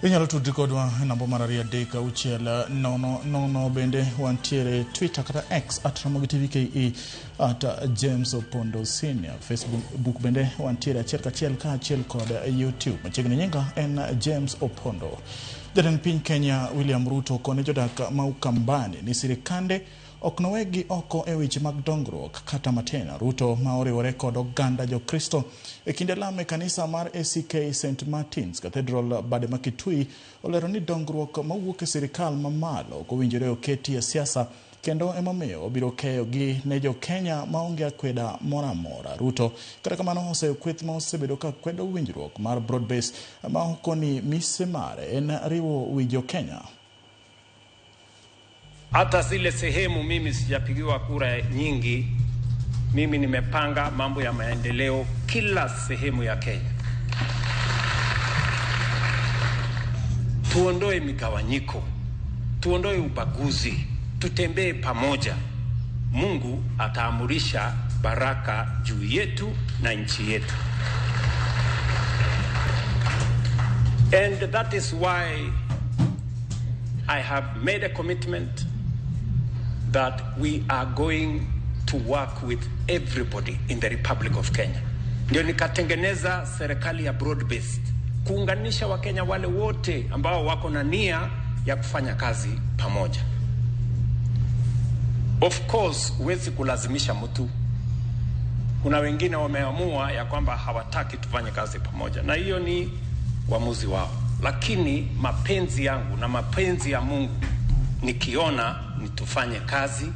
Inyalo tudri kodwa e namba mar 2 3 6 0 0 bende wantiere Twitter kata X at Ramogi TV KE at James Opondo Senior. Facebook bende wantiere achiel kachiel kaachiel kod YouTube. Machiegni nyinga en James Opondo. Jatend piny Kenya William Ruto kone jodak ma Ukambani ni sirikande ok nowegi oko e weche mag dongruok kata matin. Ruto ma oriwore kod oganda Jokristo e kinde lamo e kanisa mar ACK St Martin's Cathedral bade ma Kitui olero ni dongruok mawuok e sirikal mamalo ok owinjore oketi e siasa kendo emomiyo obiro keyo gi ne jo Kenya maonge akweda moro amora. Ruto kata kamano oseyo kweth ma osebedo ka kwedo winjruok mar broad base ma okoni mise mare en riwo wi jo Kenya. Hata zile sehemu mimi sijapigiwa kura nyingi, mimi nimepanga mambo ya maendeleo kila sehemu ya Kenya. Tuondoe migawanyiko, tuondoe ubaguzi, tutembee pamoja. Mungu ataamurisha baraka juu yetu na nchi yetu. And that is why I have made a commitment that we are going to work with everybody in the Republic of Kenya. Ndio nikatengeneza serikali ya broad based, kuunganisha Wakenya wale wote ambao wako na nia ya kufanya kazi pamoja. Of course, huwezi kulazimisha mtu. Kuna wengine wameamua ya kwamba hawataki tufanye kazi pamoja, na hiyo ni uamuzi wao, lakini mapenzi yangu na mapenzi ya Mungu nikiona ni tufanye kazi.